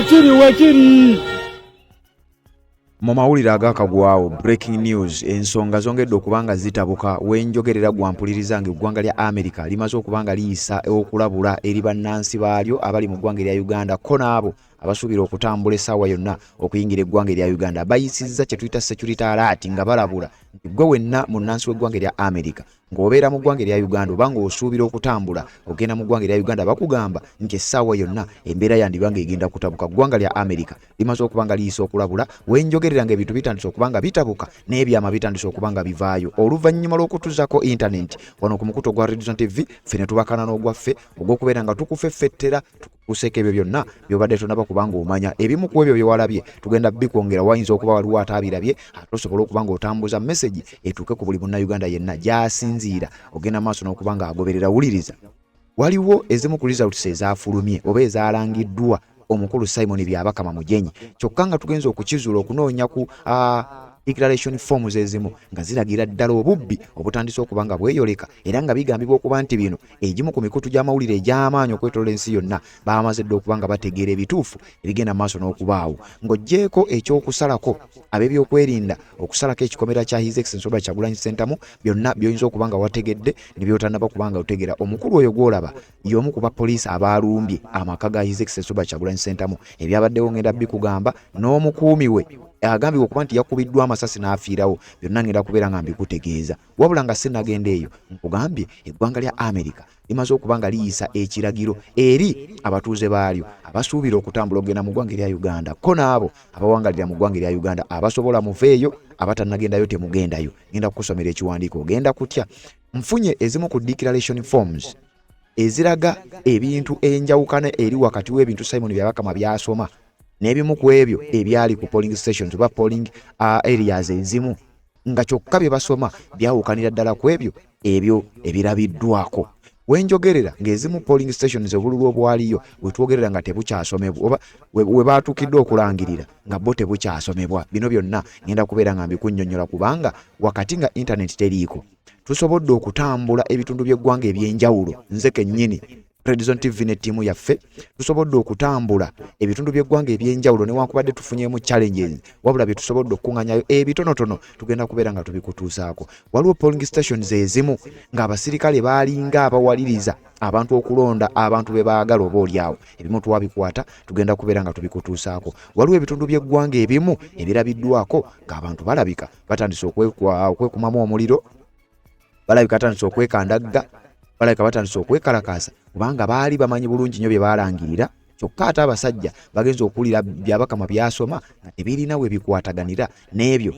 Wekiri, wekiri. Mu mawulire agakagwawo, breaking news, ensonga zongedde okuba nga zitabuka. Wenjogerera gwampuliriza nga eggwanga lya America limaze okuba nga liyisa okulabula eri bannansi baalyo abali mu ggwanga erya Uganda, ko n'abo abasuubira okutambula essaawa yonna okuyingira eggwanga erya Uganda. Bayisizza kye tuyita security alert, nga balabula nti gwe wenna munnansi w'eggwanga erya America ng'obeera mu ggwanga erya Uganda oba ng'osuubira okutambula ogenda mu ggwanga erya Uganda, bakugamba nti essaawa yonna embeera yandiba ng'egenda kutabuka. Ggwanga lya America limaze okuba nga liyisa okulabula. Wenjogerera ng'ebintu bitandise okuba nga bitabuka n'ebyama bitandise okuba nga bivaayo oluvannyuma lw'okutuzako internet wano ku mukutu ogwa Redison TV. Ffe ne tubakana n'ogwaffe ogw'okubeera nga tukufeffettera, tukuseeko ebyo byonna byobadde tonaba kubanga omanya. Ebimu ku ebyo byewalabye tugenda bikwongera. Wayinza okuba waliwo ataabirabye, ate osobola okuba nga otambuza message etuuke ku buli Munnayuganda yenna gy'asinziira ogenda maaso n'okuba nga agoberera. Wuliriza, waliwo ezimu ku results ezafulumye oba ezalangiddwa omukulu Simon Byabakama Mugenyi, kyokka nga tugenza okukizuula okunoonya ku declaration forms ezimu nga ziragira ddala obubbi obutandise okuba nga bweyoleka, era nga bigambibwa okuba nti bino egimu ku mikutu gy'amawulire egy'amaanyi okwetolola ensi yonna bamaze dda okuba nga bategeera ebituufu ebigenda maaso n'okubaawo. Ng'oggyeeko ekyokusalako ab'ebyokwerinda okusalako ekikomera kya His Excellency Robert Kyagulanyi Ssentamu, byonna by'oyinza okuba nga wategedde ne by'otannaba kuba nga otegeera, omukulu oyo gw'olaba y'omu ku bapoliisi abaalumbye amaka ga His Excellency Robert Kyagulanyi Ssentamu. Ebyabaddewo ngenda bikugamba, n'omukuumi we agambibwa okuba nti yakubiddwa amasasi n'afiirawo. Byonna ngenda kubeera nga mbikutegeeza. Wabula nga sinnagenda eyo, nkugambye eggwanga lya America limaze okuba nga liyisa ekiragiro eri abatuuze baalyo abasuubira okutambula okugenda mu ggwanga erya Uganda, ko n'abo abawangalira mu ggwanga erya Uganda. Abasobola muveeyo, abatannagendayo temugendayo. Ngenda kukusomera ekiwandiiko, ogenda kutya. Nfunye ezimu ku declaration forms eziraga ebintu, enjawukana eri wakati w'ebintu Simon Byabakama byasoma n'ebimu ku ebyo ebyali ku polling stations oba polling areas ezimu, nga kyokka bye basoma byawukanira ddala ku ebyo ebirabiddwako. Wenjogerera ng'ezimu polling stations, obululu obwaliyo wetwogerera nga tebukyasomebwa, oba we baatuukidde okulangirira nga bo tebukyasomebwa. Bino byonna ngenda kubeera nga mbikunnyonnyola, kubanga wakati nga internet teriiko tusobodde okutambula ebitundu by'eggwanga ebyenjawulo. Nze kennyini, Redison TV ne ttiimu yaffe, tusobodde okutambula ebitundu by'eggwanga ebyenjawulo. Newankubadde tufunyemu challenges, wabula bye tusobodde okukuŋŋanyayo ebitonotono tugenda kubeera nga tubikutuusaako. Waliwo polling stations ezimu ng'abasirikale baalinga abawaliriza abantu okulonda abantu be baagala. Oba oliawo ebimu twabikwata, tugenda kubeera nga tubikutuusaako. Waliwo ebitundu by'eggwanga ebimu ebirabiddwako ng'abantu balabika batandise okwekumamu omuliro, balabika batandise okwekandagga, balabika batandise okwekalakaasa, kubanga baali bamanyi bulungi nnyo bye baalangirira, kyokka ate abasajja bagenza okuwulira Byabakama byasoma nga tebirina we bikwataganira n'ebyo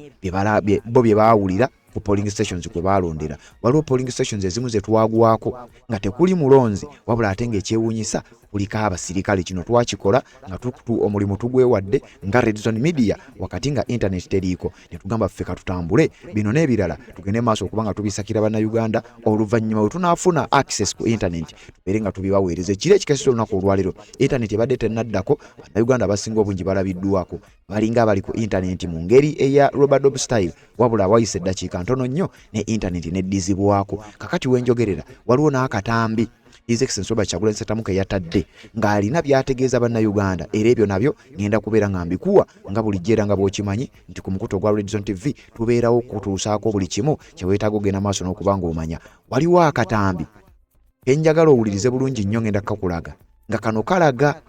bo bye baawulira ku polling stations kwe baalondera. Waliwo polling stations ezimu ze twagwako nga tekuli mulonzi, wabula ate ng'ekyewuunyisa kuliko abasirikale. Kino twakikola nga omulimu tugwewadde nga Redson Media, wakati nga internet teriiko, ne tugamba ffe katutambule bino n'ebirala tugende maaso okuba nga tubisakira Bannayuganda. Oluvannyuma bwe tunaafuna access ku internet tubeere nga tubibaweereza. Ekiro ekikesesa olunaku olwaleero internet ebadde tennaddako, Bannayuganda abasinga obungi balabiddwako balinga abali ku internet mu ngeri eya rub-a-dub style, wabula wayise eddakiika ntono nnyo ne internet neddizibwako. Kakati wenjogerera waliwo n'akatambi His Excellency Robert Kyagulanyi Ssentamu ke yatadde ng'alina by'ategeeza Bannayuganda, era ebyo nabyo ngenda kubeera nga mbikuwa nga bulijjo. Era nga bw'okimanyi nti ku mukutu ogwa Redson TV tubeerawo okutuusaako buli kimu kye weetaaga ogenda maaso n'okuba ng'omanya. Waliwo akatambi kenjagala owulirize bulungi nnyo, ngenda kakulaga nga kano kalaga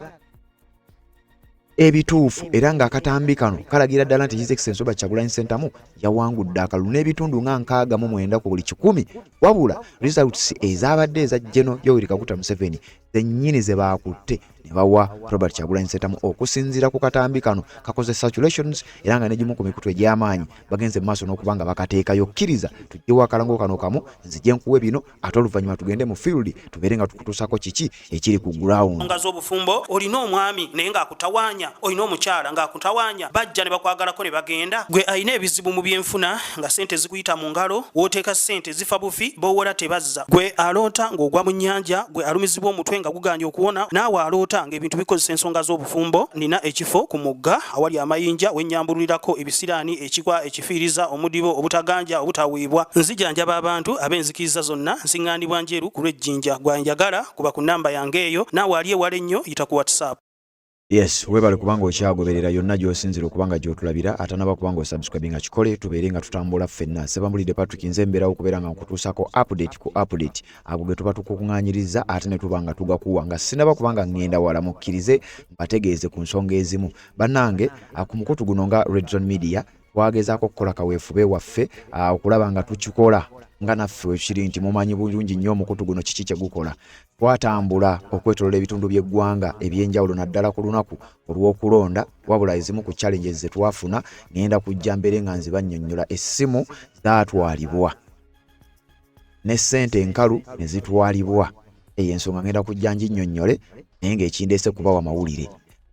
ebituufu, era ng'akatambi kano kalagira ddala nti His Excellency Robert Kyagulanyi Ssentamu yawangudde akalulu n'ebitundu nga 69 ku buli 100, wabula results ezabadde eza General Yoweri Kaguta Museveni zennyini ze baakutte ne bawa Robert Kyagulanyi Ssentamu. Okusinziira ku katambi kano kakoze circulations, era nga negimu ku mikutu egy'amaanyi bagenze mu maaso n'okuba nga bakateekayo. Kkiriza tugyewo akalango kano kamu, nzije nkuwe bino, ate oluvannyuma tugende mu field tubeere nga tukutuusako kiki ekiri ku ground. Nga z'obufumbo, olina omwami naye ng'akutawaanya, olina omukyala ng'akutawaanya, bajja ne bakwagalako ne bagenda. Gwe alina ebizibu mu byenfuna nga ssente zikuyita mu ngalo, w'oteeka ssente zifa bufi, b'owola tebazza. Gwe aloota ng'ogwa mu nnyanja, gwe alumizibwa omutwe nga gugaanye okuwona, naawe aloota ng'ebintu bikozesa ensonga z'obufumbo, nina ekifo ku mugga awali amayinja wennyambululirako ebisiraani, ekikwa, ekifiiriza, omudibo, obutaganja, obutaweebwa. Nzijanjaba abantu ab'enzikiriza zonna, nsiŋŋaanibwa Njeru ku lw'Ejjinja. Gwe anjagala kuba ku nnamba yange eyo, naawe ali ewala ennyo yita ku WhatsApp. Yes, webale kubanga okyagoberera yonna gy'osinzira okuba nga gy'otulabira. Atanaba kubanga osubscribinga, kikole tubeere nga tutambula ffenna. Sebambulidde Patrick, nze mbeerawo okubeera nga nkutuusako update ku update ago ge tuba tukuŋŋaanyiriza ate ne tuba nga tugakuwa. Nga sinaba kubanga ŋŋenda wala, mukkirize mbategeeze ku nsonga ezimu. Bannange, ku mukutu guno nga Redzone Media twagezaako okukola kaweefube waffe okulaba nga tukikola nga naffe wekiri nti mumanyi bulungi nnyo omukutu guno kiki kye gukola. Twatambula okwetolola ebitundu by'eggwanga eby'enjawulo naddala ku lunaku olw'okulonda, wabula ezimu ku challenges ze twafuna ngenda kujja mbeere nga nzibannyonnyola. Essimu zaatwalibwa ne ssente enkalu ne zitwalibwa. Eyo ensonga ngenda kujja nginnyonnyole, naye ng'ekindeese kubawa mawulire.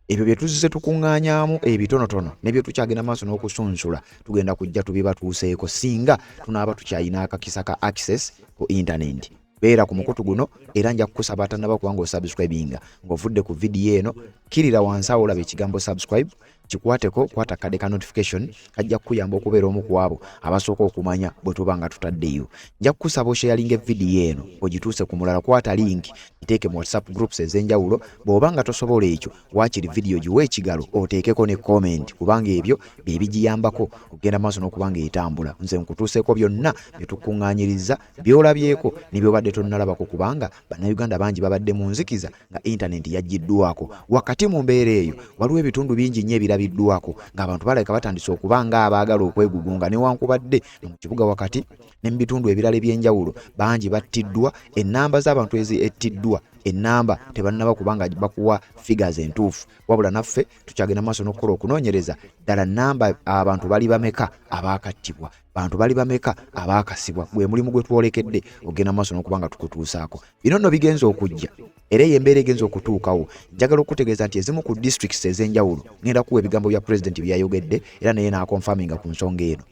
Ebyo bye tuzze tukuŋŋaanyaamu ebitonotono ne bye tukyagenda maaso n'okusunsula tugenda kujja tubibatuuseeko singa tunaaba tukyalina akakisa ka access ku intanenti. Beera ku mukutu guno, era nja kukusaba atannaba kubanga osubscribinga, ng'ovudde ku vidiyo eno kkirira wansi awo olaba ekigambo subscribe, kikwateko, kwata akadde ka notification, kajja kukuyamba okubeera omu ku abo abasooka okumanya bwe tuba nga tutaddeyo. Nja kukusaba osharinga evidiyo eno ogituuse ku mulala, kwata link giteeke mu WhatsApp groups ez'enjawulo. Bw'oba nga tosobola ekyo, waakiri vidiyo giwe ekigalo oteekeko ne comment, kubanga ebyo bye bigiyambako okugenda maaso n'okuba nga etambula. Nze nkutuuseeko byonna bye tukuŋŋaanyiriza, by'olabyeko ne by'obadde tonnalabako, kubanga Bannayuganda bangi babadde mu nzikiza nga intanenti yaggyiddwako. Wakati mu mbeera eyo, waliwo ebitundu bingi nnyo ebirabiddwako ng'abantu balabika batandise okuba ng'abaagala okwegugunga, newankubadde mu kibuga wakati ne mu bitundu ebirala eby'enjawulo bangi battiddwa. Ennamba z'abantu ettiddwa, ennamba tebannaba kubanga bakuwa figures entuufu, wabula naffe tukyagenda maaso n'okukola okunoonyereza ddala nnamba abantu bali bameka abaakattibwa, bantu bali bameka abaakasibwa. Gwe mulimu gwe twolekedde okugenda maaso n'okuba nga tukutuusaako. Bino nno bigenza okujja, era eyo embeera egenza okutuukawo. Njagala okutegeeza nti ezimu ku districts ez'enjawulo, ngenda kuwa ebigambo bya pulezidenti bye yayogedde era naye n'akonfaminga ku nsonga eno.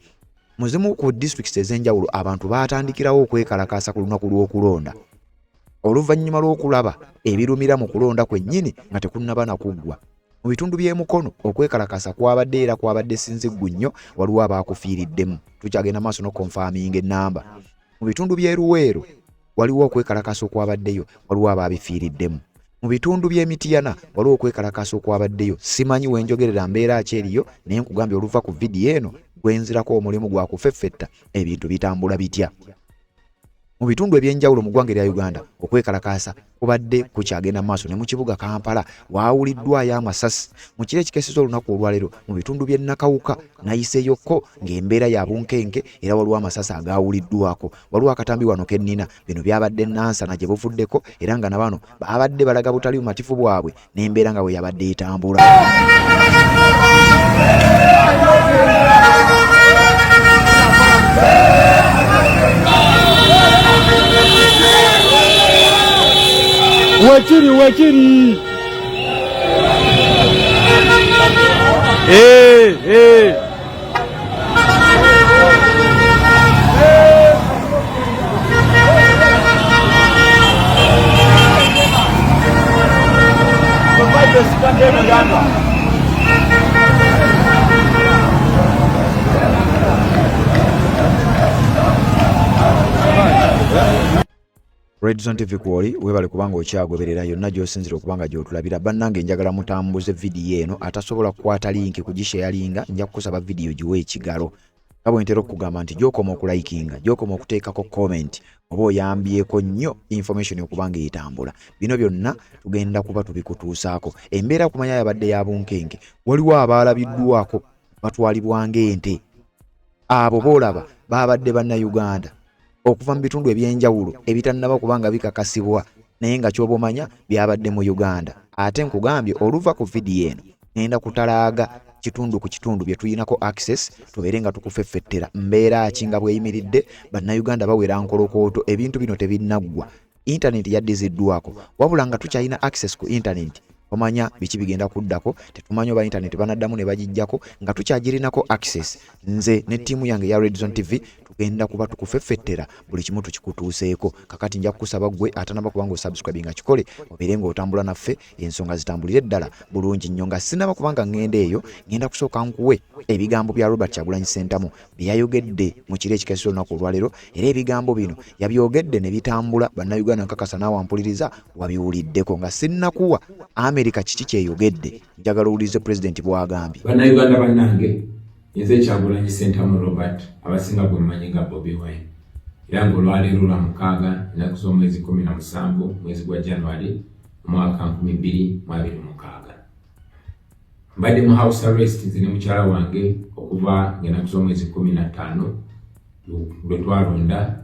Mu zimu ku districts ez'enjawulo abantu baatandikirawo okwekalakaasa ku lunaku lw'okulonda oluvannyuma lw'okulaba ebirumira mu kulonda kwennyini nga tekunnaba na kuggwa. Mu bitundu by'e Mukono okwekalakaasa kwabadde era kwabadde sinziggu nnyo, waliwo abaakufiiriddemu, tukyagenda maaso n'okukonfaminga ennamba. Mu bitundu by'e Luweero waliwo okwekalakaasa okwabaddeyo, waliwo abaabifiiriddemu. Mu bitundu by'e Mityana waliwo okwekalakaasa okwabaddeyo. Simanyi wenjogerera mbeera ki eriyo, naye nkugambye oluva ku vidiyo eno gwenzirako omulimu gwa kufeffetta ebintu bitambula bitya. Mu bitundu eby'enjawulo mu ggwanga erya Uganda okwekalakaasa kubadde kukyagenda mu maaso, ne mu kibuga Kampala waawuliddwayo amasasi mu kiro ekikeeseza olunaku olwaleero mu bitundu by'e Nakawuka. Nayiseeyokko ng'embeera ya bunkenke era waliwo amasasi agaawuliddwako. Waliwo akatambi wano ke nnina, bino byabadde Nansana gye buvuddeko era nga na bano baabadde balaga butali bumativu bwabwe n'embeera nga bwe yabadde etambula. Wekiri wekiri. Hey, hey. Redzone TV kwoli, webale kubanga okyagoberera yonna gy'osinzira okuba nga gy'otulabira. Bannange, njagala mutambuze vidiyo eno. Atasobola kukwata linki kugisharinga, nja kukusaba vidiyo giwe ekigalo. Nga bwe ntera okukugamba nti gy'okoma okulayikinga, gy'okoma okuteekako comment, oba oyambyeko nnyo information okuba nga etambula. Bino byonna tugenda kuba tubikutuusaako. Embeera kumanya yabadde ya bunkenke, waliwo abaalabiddwako batwalibwa ng'ente. Abo boolaba baabadde Bannayuganda okuva mu bitundu eby'enjawulo ebitannaba kuba nga bikakasibwa, naye nga ky'oba omanya byabadde mu Uganda. Ate nkugambye oluva ku vidiyo eno ngenda kutalaaga kitundu ku kitundu bye tulinako access, tubeere nga tukufeffettera mbeera ki nga bweyimiridde. Bannayuganda bawera nkolokooto, ebintu bino tebinnaggwa. Intaneti yaddiziddwako, wabula nga tukyalina access ku intaneti, omanya biki bigenda kuddako. Tetumanyi oba intaneti banaddamu ne bagijjako nga tukyagirinako access. Nze ne ttiimu yange eya Redzone TV. Tugenda kuba tukufeffettera buli kimu tukikutuuseeko. Kakati nja kukusaba ggwe atanaba kuba nga osubscribinga kikole, obeere ng'otambula naffe, ensonga zitambulire ddala bulungi nnyo. Nga sinaba kuba nga ŋŋenda eyo, ŋŋenda kusooka nkuwe ebigambo bya Robert Kyagulanyi Ssentamu bye yayogedde mu kiro ekikesera olunaku olwaleero, era ebigambo bino yabyogedde ne bitambula. Bannayuganda, nkakasa naawe ampuliriza wabiwuliddeko. Nga sinnakuwa Amerika kiki kyeyogedde, njagala owulirize pulezidenti bw'agambye. Bannayuganda bannange, nze Kyagulanyi Ssentamu Robert, abasinga gwe mmanyi nga Bobi Wine, era ng'olwaleero lwa mukaaga, ennaku z'omwezi 17, mwezi gwa January, omwaka 2026. Mbadde mu house arrest nze ne mukyala wange okuva ng'ennaku z'omwezi 15 lwe twalonda,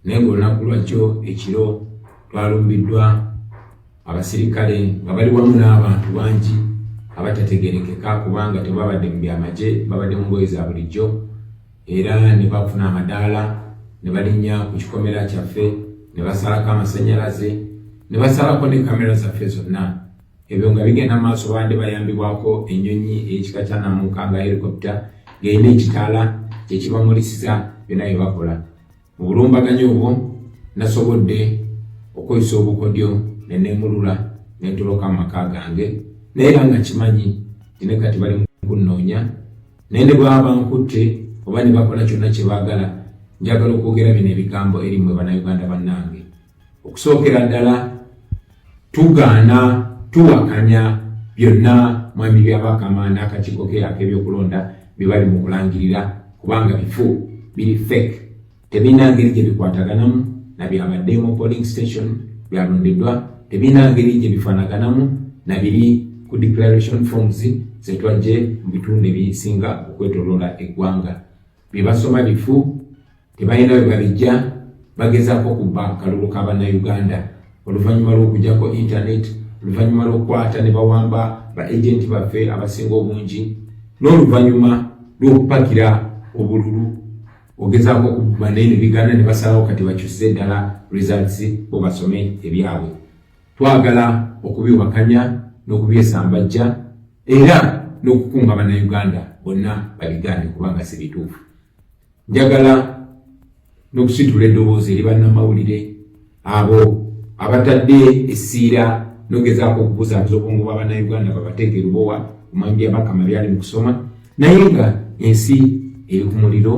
naye ng'olunaku lwajjo ekiro twalumbiddwa abasirikale nga bali wamu n'abantu bangi abatategerekeka, kubanga tebabadde mu byamagye, babadde mu ngoye za bulijjo, era ne bafuna amadaala ne balinnya ku kikomera kyaffe ne basalako amasannyalaze ne basalako ne kamera zaffe zonna. Ebyo nga bigenda mu maaso, babadde bayambibwako ennyonyi ey'ekika kya namunkanga helicopter ng'erina ekitaala kyekibamulisiza byonna bye bakola. Mu bulumbaganyi obwo nasobodde okukozesa obukodyo ne neemulula ne ntoloka mu maka gange, naye era nga nkimanyi nti ne kati bali mu kunnoonya. Naye ne bwaba bankutte oba ne bakola kyonna kye baagala, njagala okwogera bino ebigambo eri mmwe Bannayuganda bannange. Okusookera ddala, tugaana, tuwakanya byonna Mwami Byabakama n'akakiiko ke ak'ebyokulonda bye bali mu kulangirira, kubanga bifu, biri fake, tebirina ngeri gye bikwataganamu na byabadde mu polling station byalondeddwa, tebirina ngeri gye bifaanaganamu na biri ku declaration forms ze twajje mu bitundu ebisinga okwetoloola eggwanga. Bye basoma bifu, tebalina we babijja, bagezaako kubba akalulu ka Bannayuganda oluvannyuma lw'okuggyako internet, oluvannyuma lw'okukwata ne bawamba ba agenti baffe abasinga obungi, n'oluvannyuma lw'okupakira obululu ogezaako okubba naye ne bigaana, ne basalawo kati bakyusize ddala results bo basome ebyabwe. Twagala okubiwakanya n'okubyesambajja era n'okukunga Bannayuganda bonna babigaane, kubanga si bituufu. Njagala n'okusitula eddoboozi eri bannamawulire abo abatadde essiira n'ogezaako okubuzaabuza obwongo bwa Bannayuganda babateeke erubowa Omwami Byabakama byali mu kusoma, naye nga ensi eri ku muliro,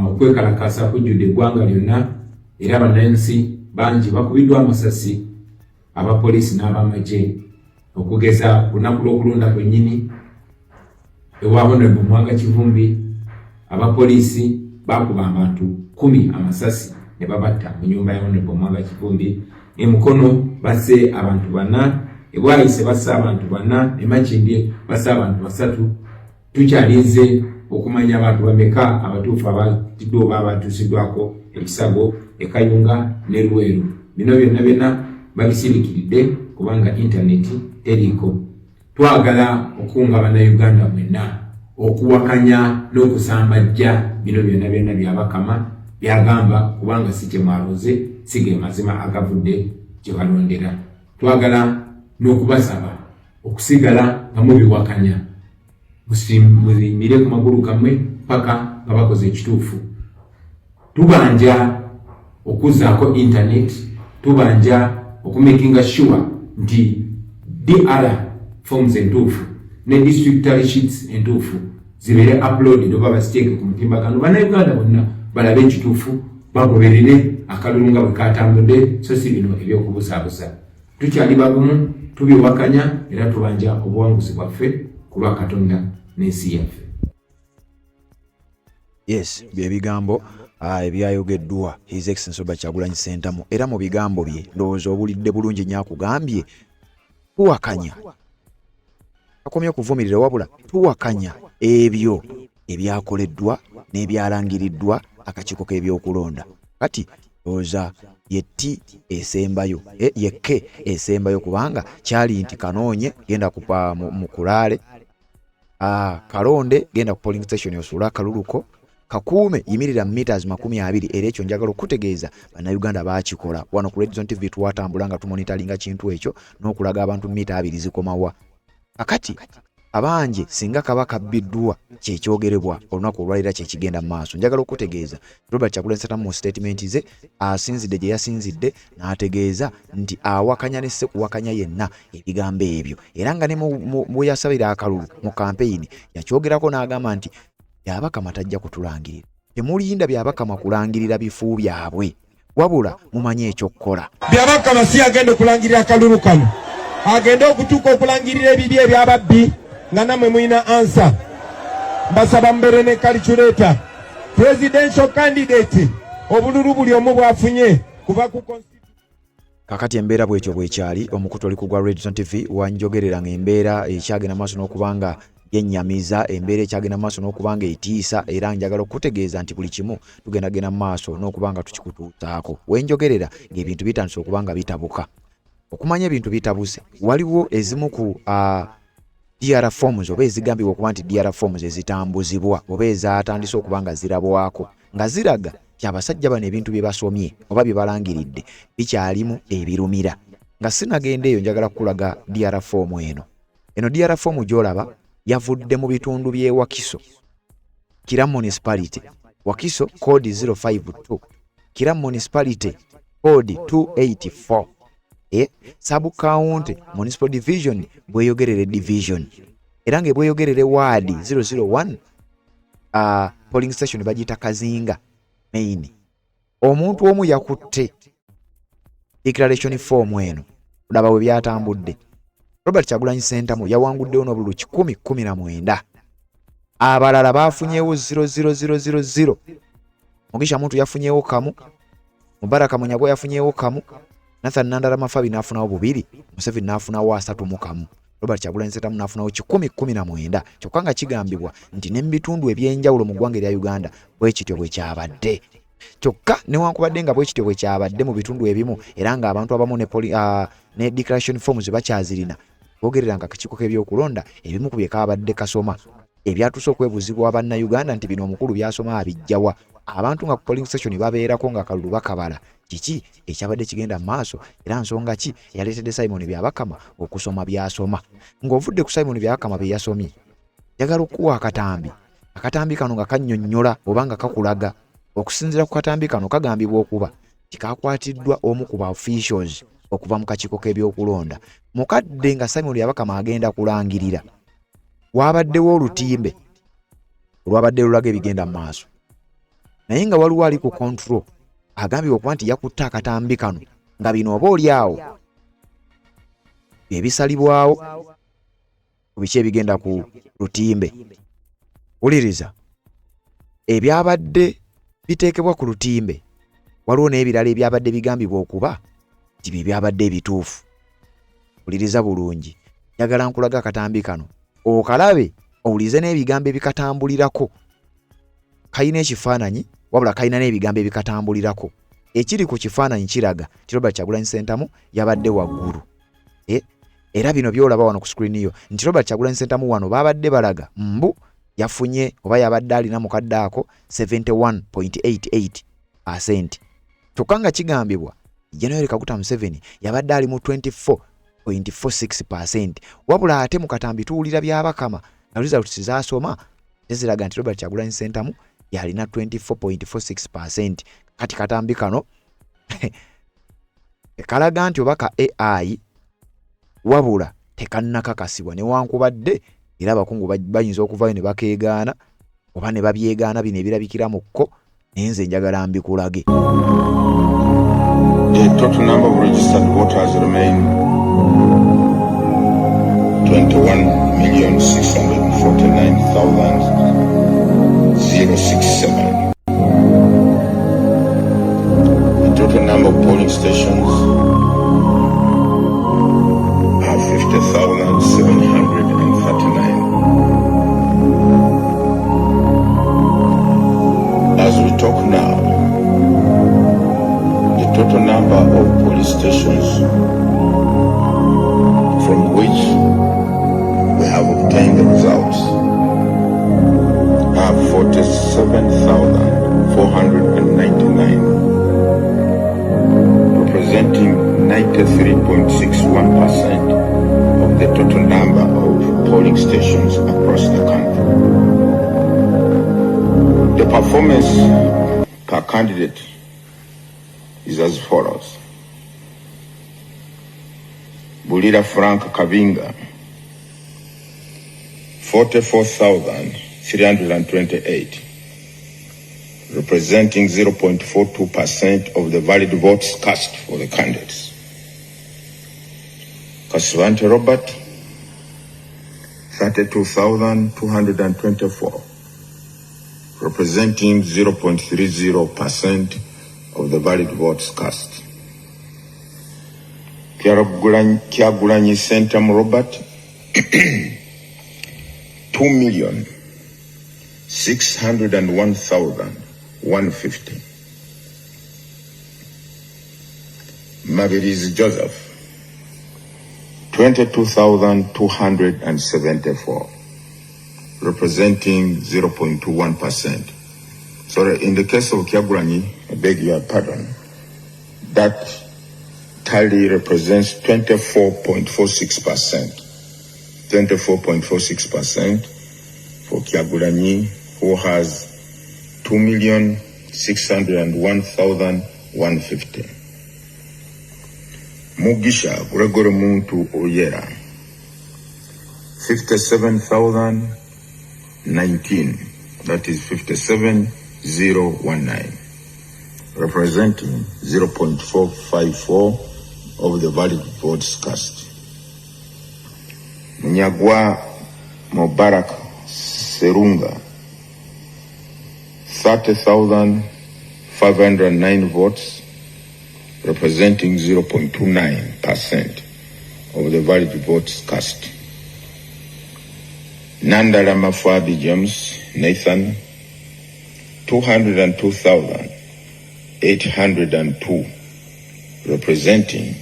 okwekalakaasa kujjudde eggwanga lyonna, era bannansi bangi bakubiddwa amasasi abapoliisi n'abamagye. Okugeza, ku lunaku lw'okulonda kwennyini, ewa Honorable Mwanga Kivumbi, abapoliisi bakuba abantu 10 amasasi ne babatta mu nyumba ya Honorable Mwanga Kivumbi. Emukono basse abantu bana, ebwayise basse abantu bana, emakindye basse abantu basatu. Tukyalinze okumanya abantu bameka abatuufu abatiddwa oba abatuusiddwako ebisago ekayunga ne Luweero. Bino byonna byonna babisirikiridde kubanga intaneti teriiko. Twagala okukunga Bannayuganda mwenna okuwakanya n'okusambajja bino byonna byonna Byabakama byagamba, kubanga si kyemwalonze, si ge mazima agavudde gye balondera. Twagala n'okubasaba okusigala nga mubiwakanya, muyimire ku magulu gammwe paka nga bakoze ekituufu. Tubanja okuzzaako internet, tubanja okumakinga sure nti DR forms entuufu ne district tally sheets entuufu zibeere uploaded oba baziteeke ku mutimbagano, Bannayuganda bonna balabe ekituufu, bagoberere akalulu nga bwe katambudde, so si bino ebyokubuzaabuza. Tukyali bagumu, tubiwakanya era tubanja obuwanguzi bwaffe ku lwa Katonda n'ensi yaffe. Yes, bye bigambo ebyayogeddwa His Excellency Robert Kyagulanyi Ssentamu, era mu bigambo bye ndowooza owulidde bulungi nnyo akugambye tuwakanya, akomye okuvumirira, wabula tuwakanya ebyo ebyakoleddwa n'ebyalangiriddwa akakiiko k'ebyokulonda. Kati ndowooza ye T esembayo, ye K esembayo, kubanga kyali nti kanoonye genda mu kulaale, kalonde, genda ku polling station osuule akaluluko, kakuume, yimirira meters 20. Era ekyo njagala okutegeeza Bannayuganda baakikola. Wano ku Redzone TV twatambula nga tumonitalinga kintu ekyo n'okulaga abantu mita 20 zikomawa. Kakati Abanje singa kaba kabbiddwa kyekyogerebwa olunaku olwalira kyekigenda mu maaso. Njagala okutegeeza Robert Kyagulanyi Ssentamu mu sitatimenti ze asinzidde gye yasinzidde n'ategeeza nti awakanya ne ssekuwakanya yenna ebigambo ebyo, era nga ne bwe yasabira akalulu mu kampeyini yakyogerako n'agamba nti Byabakama tajja kutulangirira. Temulinda Byabakama kulangirira bifu byabwe, wabula mumanyi ekyokukola. Byabakama si agenda okulangirira akalulu kano, agenda okutuuka okulangirira ebibi ebyababbi nga namwe mulina ansa. Mbasaba mubeere ne calculator. Presidential candidate obululu buli omu bwafunye kuva ku Kakati embeera bwetyo bwekyali, omukutu oli ku gwa Redson TV wanjogerera ng'embeera ekyagenda maaso n'okuba nga yennyamiza, embeera ekyagenda maaso n'okuba nga etiisa, era njagala okukutegeeza nti buli kimu tugenda genda maaso n'okuba nga tukikutuusaako. Wenjogerera ng'ebintu bitandise okuba nga bitabuka. Okumanya ebintu bitabuse, waliwo ezimu ku DR forms oba ezigambibwa okuba nti DR forms ezitambuzibwa oba ezatandise okuba nga zirabwako nga ziraga nti abasajja bano ebintu bye basomye oba bye balangiridde bikyalimu ebirumira. Nga sinagenda eyo, njagala kukulaga DR form eno. Eno DR form gy'olaba yavudde mu bitundu by'e Wakiso, Kira Municipality, Wakiso code 052, Kira Municipality code 284, sub county municipal division Bweyogerere division, era nga Bweyogerere ward 001, polling station bagiyita Kazinga main. Omuntu omu yakutte declaration form eno, olaba bwe byatambudde. Robert Kyagulanyi Ssentamu yawanguddewo n'obululu 119, abalala baafunyewo 00000. Mugisha Muntu yafunyewo kamu, Mubaraka Munyagwa yafunyewo kamu, Nathan Nandala Mafabi n'afunawo bubiri, Museveni n'afunawo 31, Robert Kyagulanyi Ssentamu n'afunawo 119, kyokka nga kigambibwa nti ne mu bitundu eby'enjawulo mu ggwanga erya Uganda bwe kityo bwe kyabadde. Kyokka newankubadde nga bwe kityo bwe kyabadde mu bitundu ebimu, era ng'abantu abamu ne declaration forms bakyazirina, boogerera nga akakiiko k'ebyokulonda ebimu ku bye kaabadde kasoma ebyatuuse okwebuuzibwa Bannayuganda nti bino omukulu by'asoma abijjawa, abantu nga ku polling station babeerako nga akalulu bakabala, kiki ekyabadde kigenda mu maaso, era nsonga ki eyaleetedde Simon Byabakama okusoma by'asoma? Ng'ovudde ku Simon Byabakama bye yasomye, njagala okukuwa akatambi. Akatambi kano nga kannyonnyola oba nga kakulaga. Okusinziira ku katambi kano, kagambibwa okuba nti kakwatiddwa omu ku ba officials okuva mu kakiiko k'ebyokulonda mukadde nga Simon Byabakama agenda kulangirira, waabaddewo olutimbe olwabadde lulaga ebigenda mu maaso, naye nga waliwo ali ku control agambibwa okuba nti yakutte akatambi kano nga bino oba oli awo bye bisalibwawo ku biki ebigenda ku lutimbe. Wuliriza ebyabadde biteekebwa ku lutimbe, waliwo n'ebirala ebyabadde bigambibwa okuba nti bye byabadde ebituufu. Wuliriza bulungi, njagala nkulaga akatambi kano okalabe, owulize n'ebigambo ebikatambulirako. Kalina ekifaananyi, wabula kalina n'ebigambo ebikatambulirako. Ekiri ku kifaananyi kiraga nti Robert Kyagulanyi Ssentamu yabadde waggulu, era bino byolaba wano ku screen yo nti Robert Kyagulanyi Ssentamu wano babadde balaga mbu yafunye oba yabadde alina mukadde ako 71.88%, kyokka nga kigambibwa General Kaguta Museveni yabadde ali mu 24.46%. Wabula ate mu katambi tuwulira Byabakama nga results zaasoma teziraga nti Robert Kyagulanyi Ssentamu yalina 24.46%. Kati katambi kano kalaga nti oba ka AI, wabula tekannakakasibwa, newankubadde era abakungu bayinza okuvayo ne bakeegaana oba ne babyegaana bino ebirabikira mu kko, naye nze njagala mbikulage. The total number of registered voters remain 21,649,067. The total number of polling stations are 50,739. As we talk now, the total number of police stations from which we have obtained the results are 47,499, representing 93.61% of the total number of polling stations across the country. The performance per candidate is as follows. Bulira Frank Kavinga, 44,328, representing 0.42% of the valid votes cast for the candidates. Kasibante Robert, 32,224, representing 0.30% of the valid votes cast. Kyagulanyi Ssentamu Robert, 2,601,150. Mabirizi Joseph, 22,274, representing 0.21%. Sorry, in the case of Kyagulanyi, I beg your pardon, that tally represents 24.46%. 24.46% for Kyagulanyi, who has 2,601,150. Mugisha Gregory Muntu Oyera, 57,019, that is 57,019, representing 0.454 of the valid votes cast. Munyagwa Mubarak Serunga, 30,509 votes, representing 0.29% of the valid votes cast. Nandala Mafabi James Nathan, 202,802, representing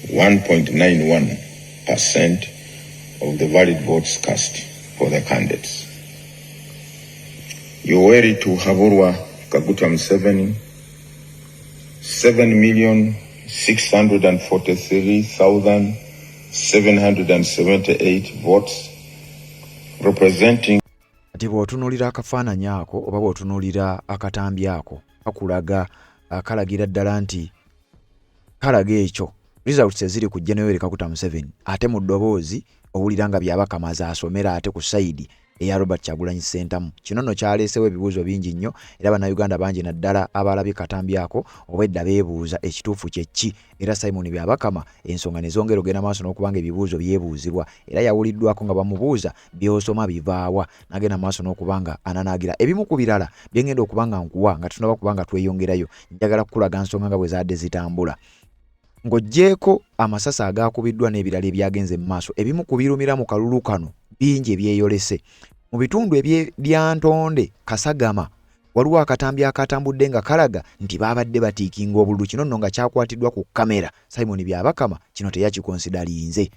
1.91% of the valid votes cast for the candidates. Yoweri Tibuhaburwa Kaguta Museveni, 7,643,778 votes, representing Kati bw'otunuulira akafaananyi ako oba bw'otunuulira akatambi ako kakulaga kalagira ddala nti kalaga ekyo results eziri ku Gen Yoweri Kaguta Museveni, ate mu ddoboozi owulira nga Byabakama z'asomera ate ku sayidi eya Robert Kyagulanyi Ssentamu. Kino nno kyaleesewo ebibuuzo bingi nnyo era Bannayuganda bangi naddala abalabye katambi ako obwedda beebuuza ekituufu kye ki, era Simon Byabakama ensonga ne zongera okugenda maaso n'okuba nga ebibuuzo byebuuzibwa era yawuliddwako nga bamubuuza by'osoma bivaawa n'agenda maaso n'okuba nga ananaagira ebimu ku birala bye ngenda okuba nga nkuwa nga tetunnaba kuba nga tweyongerayo. Njagala kukulaga nsonga nga bwe zaadde zitambula. Ng'oggyeeko amasasi agaakubiddwa n'ebirala ebyagenze mu maaso, ebimu ku birumira mu kalulu kano bingi ebyeyolese. Mu bitundu eby'e Lyantonde, Kasagama, waliwo akatambi akaatambudde nga kalaga nti baabadde batiikinga obululu kino nno nga kyakwatiddwa ku kkamera. Simon Byabakama kino teyakikonsidalinze.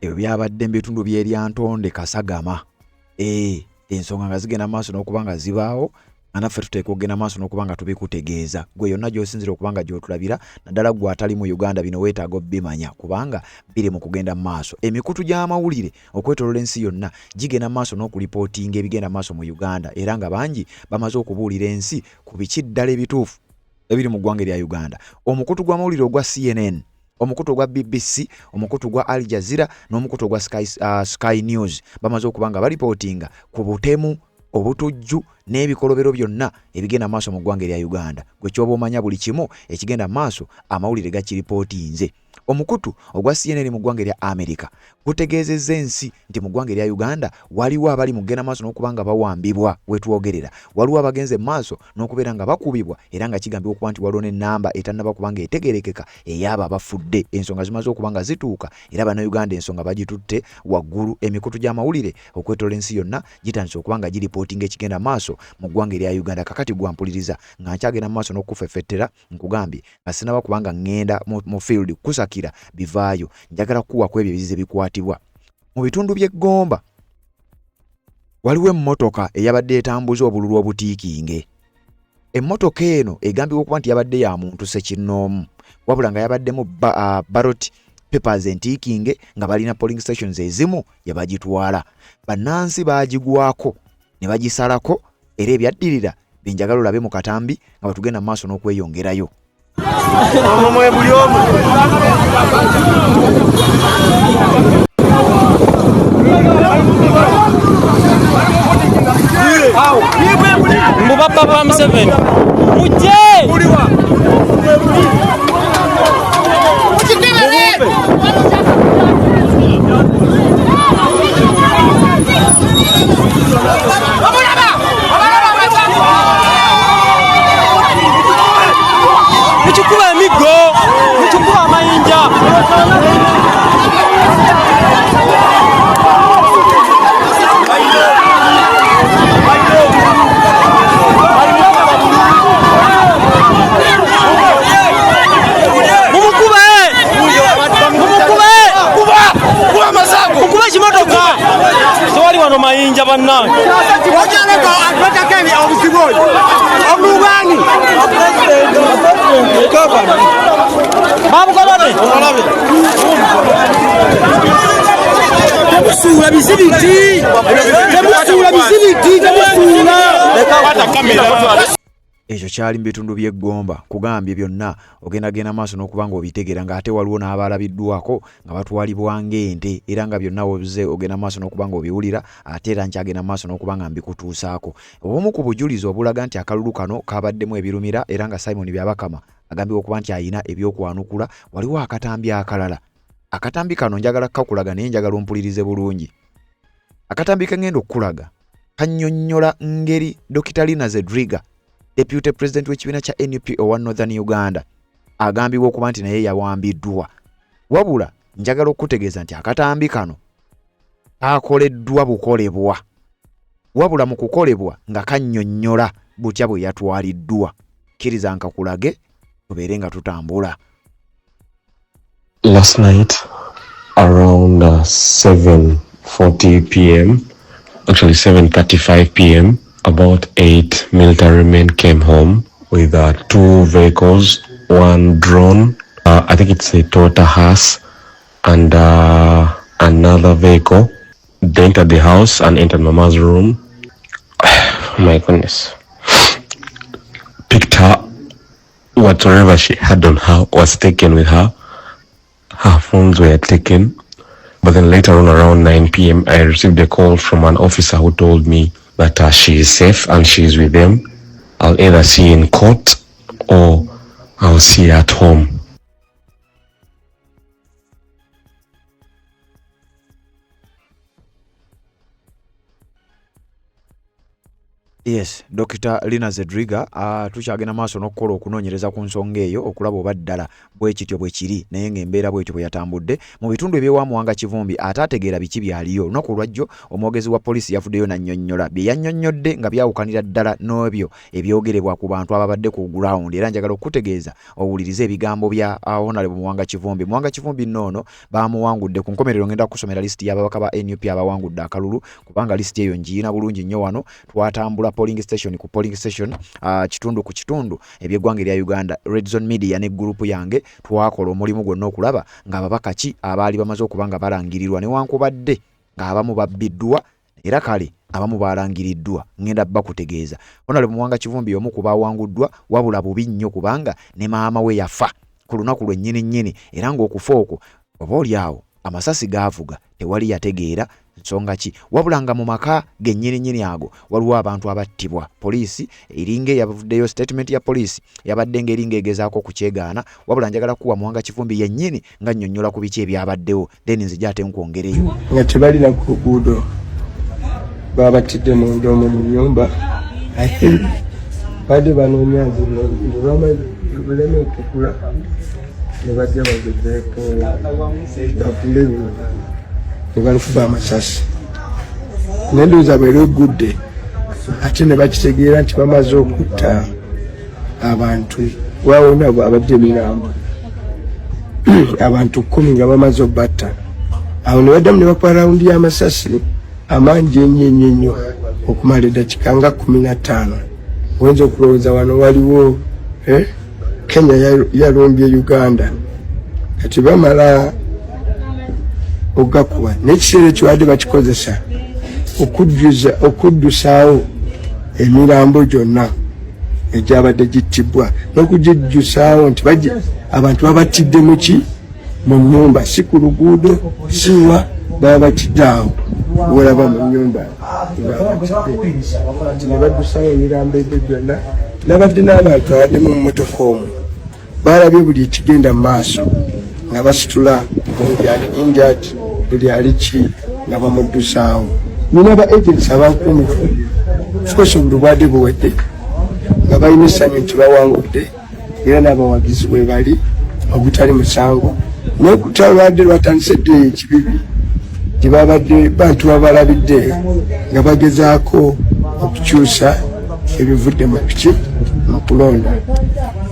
Ebyo byabadde mu bitundu by'e Lyantonde Kasagama. Ee, ensonga nga zigenda maaso n'okuba nga zibaawo nga naffe tuteekwa okugenda maaso n'okuba nga tubikutegeeza. Ggwe yonna gy'osinziira okuba nga gy'otulabira naddala ggwe atali mu Uganda bino weetaaga obbimanya kubanga biri mu kugenda mu maaso. Emikutu gy'amawulire okwetooloola ensi yonna gigenda mu maaso n'okulipootinga ebigenda mu maaso mu Uganda era nga bangi bamaze okubuulira ensi ku biki ddala ebituufu ebiri mu ggwanga erya Uganda. Omukutu gw'amawulire ogwa CNN omukutu ogwa BBC, omukutu gwa Al Jazeera n'omukutu ogwa Sky, Sky News bamaze okuba nga balipootinga ku butemu, obutujju n'ebikolobero byonna ebigenda maaso mu ggwanga erya Uganda. Gwe kyoba omanya buli kimu ekigenda maaso amawulire gakiripootinze. Omukutu ogwa CNN mu ggwanga erya America gutegeezezza ensi nti mu ggwanga erya Uganda waliwo abali mu kugenda maaso n'okuba nga bawambibwa wetwogerera. Waliwo abagenze mu maaso n'okubeera nga bakubibwa era nga kigambibwa okuba nti waliwo n'ennamba etannaba kuba nga etegeerekeka ey'abo abafudde. Ensonga zimaze okuba nga zituuka era Bannayuganda ensonga bagitutte waggulu. Emikutu gy'amawulire okwetoloola ensi yonna gitandise okuba nga giripootinga ekigenda maaso mu ggwanga erya Uganda. Kakati gwe ampuliriza nga nkyagenda mu maaso n'okukufeffettera nkugambye nga sinaba kuba nga ŋŋenda mu field kukusakira bivaayo, njagala kukuwa ku ebyo ebizize bikwatibwa mu bitundu by'e Gomba. Waliwo emmotoka eyabadde etambuza obululu obutiikinge. Emmotoka eno egambibwa okuba nti yabadde ya muntu ssekinnoomu wabula nga yabaddemu ballot papers entiikinge nga balina polling stations ezimu gye bagitwala. Bannansi baagigwako ne bagisalako era ebyaddirira bye njagala olabe mu katambi nga bwe tugenda mu maaso n'okweyongerayo. Omwo mwe buli omu. Mbu babba ba Museveni mujje mukikuba emiggo mukikuba amayinja. Mumukube! Mumukube! Mukube ekimotoka! Tewali wano mayinja bannange. Babukolode! Temusuula bizibiti! Temusuula bizibiti! Temusuula! Ekyo kyali mu bitundu by'e Gomba. Nkugambye byonna ogenda genda maaso n'okuba ng'obitegeera ng'ate waliwo n'abalabiddwako nga batwalibwa ng'ente era nga byonna w'ozze ogenda maaso n'okuba ng'obiwulira ate era nkyagenda maaso n'okuba nga mbikutuusaako. Obumu ku bujulizi obulaga nti akalulu kano kabaddemu ebirumira era nga Simon Byabakama agambibwa okuba nti alina eby'okwanukula, waliwo akatambi akalala. Akatambi kano njagala kukakulaga naye njagala ompulirize bulungi. Akatambi ke ngenda okukulaga kannyonnyola ngeri Dokita Lina Zedriga, Deputy President w'ekibiina kya NUP owa Northern Uganda, agambibwa okuba nti naye yawambiddwa. Wabula njagala okukutegeeza nti akatambi kano kakoleddwa bukolebwa, wabula mu kukolebwa nga kannyonnyola butya bwe yatwaliddwa. Kkiriza nkakulage tubeere nga tutambula. Last night, around 7:40 p.m., actually 7:35 p.m., about 8 military men came home with 2 vehicles, 1 drone, I think it's a Toyota Haas, and another vehicle. They entered the house and entered Mama's room. Oh my goodness. Picked her, whatever she had on her was taken with her. Her phones were taken. But then later on, around 9 p.m., I received a call from an officer who told me that she is safe and she is with them. I'll either see her in court or I'll see her at home. Yes, Dr. Lina Zedriga tukyagenda maaso n'okukola okunoonyereza ku nsonga eyo okulaba oba ddala bwe kityo bwe kiri, naye ng'embeera bwetyo bwe yatambudde mu bitundu eby'ewa Muwanga Kivumbi ate ategeera biki byaliyo. Olunaku olwajjo omwogezi wa poliisi yavuddeyo n'annyonnyola bye yannyonnyodde nga byawukanira ddala n'ebyo ebyogerebwa ku bantu ababadde ku ground, era njagala okukutegeeza owulirize ebigambo bya Honorable Muwanga Kivumbi. Muwanga Kivumbi nno ono baamuwangudde ku nkomerero. Ngenda kukusomera lisiti y'ababaka ba NUP abawangudde akalulu, kubanga lisiti eyo ngiyina bulungi nnyo wano. Twatambula polling station ku polling station, kitundu ku kitundu eby'eggwanga erya Uganda. Red Zone Media ne gurupu yange twakola omulimu gwonna okulaba ng'ababaka ki abaali bamaze okuba nga balangirirwa, newankubadde ng'abamu babbiddwa era kale abamu balangiriddwa. Ngenda bakutegeeza Honorable Muwanga Kivumbi omu ku bawanguddwa, wabula bubi nnyo kubanga ne maama we yafa ku lunaku lwennyini nnyini, era ng'okufa okwo oba oli awo amasasi gaavuga tewali yategeera nsonga ki, wabula nga mu maka gennyini nnyini ago waliwo abantu abattibwa. Poliisi eringa eyavuddeyo statement ya poliisi yabadde ng'eringa egezaako okukyegaana, wabula njagala kuwa Muwanga Kivumbi yennyini nga nnyonnyola ku biki ebyabaddewo, then nzija ate nkwongereyo. Nga tebalina ku luguudo, babatidde munda omwo mu nnyumba. I think badde banoonya nze buleme okukula ne bajja bagezeeko bavule ne balukuba amasasi, naye ndowooza bwera eggudde ate ne bakitegeera nti bamaze okutta abantu. Wawona abadde emirambo abantu 10 nga bamaze obbatta, awo ne baddamu ne bakuba rawundi y'amasasi amangi ennyo ennyo ennyo okumala eddakiika nga 15. Oyinza okulowooza wano waliwo Kenya yalumbye Uganda. Kati bamala ogakuba, n'ekiseera ekyo badde bakikozesa okuddusaawo emirambo gyonna egyabadde gittibwa n'okugijjusaawo nti abantu babattidde muki mu nnyumba, si ku luguudo, siwa babatidde awo wolaba mu nnyumba babatidde ne baddusawo emirambo egyo gyonna. Nabadde n'abantu abadde mu mmotoka omwo balabye buli ekigenda mu maaso nga basitula buli ali injured, buli ali ki nga bamuddusaawo. Nina ba agents abankuumifu, of course obululu bwadde buwedde nga balina essanyu nti bawangudde, era n'abawagizi bwe bali ogutali musango, naye kutalo lwadde lwatandise dde eyo ekibibi gye babadde bantu babalabidde nga bagezaako okukyusa ebivudde mu piki mu kulonda,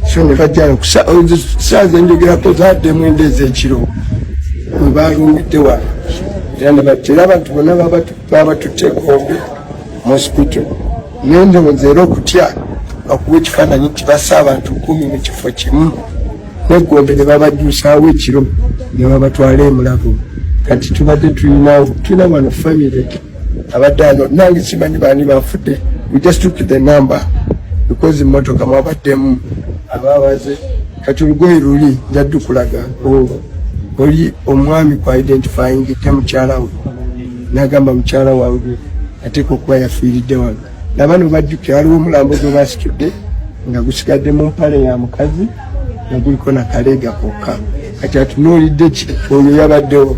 so ne bajjala saa zenjogerako zaadde 9 ez'ekiro we balumbidde wano, era ne battera abantu bonna babatutte Gombe mu hospital. Naye ndowooza era okutya bakuwa ekifaananyi nti bassa abantu 10 mu kifo kimu, n'eggombe ne babajjuusaawo ekiro ne babatwala emulago. Kati tubadde tulina wano famire abadde ano, nange simanyi baani bafudde. We just took the number because emmotoka mwabaddemu ababaze. Kati olugoye luli njadukulaga oli omwami ku identifyingidde mukyala we n'agamba mukyala wange ateeka okuba yafiiridde wano. Nabano bajjukira waliwo omulambo gwe basitudde nga gusigadde mu mpale ya mukazi nga guliko nakaleega kokka. Kati atunuulidde ki oyo yabaddewo,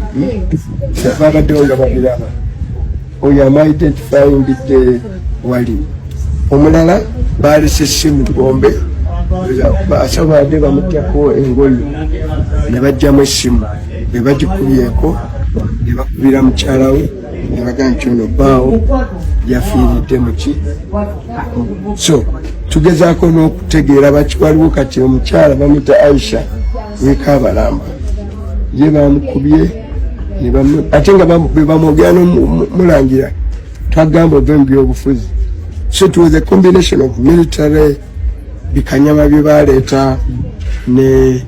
babaddewo nga babiraba, oyo amu-identifyingidde wali. Omulala balese essimu Gombe, asawo babadde bamugjako engoye ne bajjamu essimu, be bagikubyeko ne bakubira mukyala we ne bagamba nti ono bbaawo yafiiridde muki. So tugezaako n'okutegeera baki waliwo. Kati omukyala bamuyita Aisha w'Ekabalamba, ye bamukubye Ate nga bwebamwogera nomulangira twagamba ove mu byobufuzi. So it was a combination of military bikanyama bye baleeta ne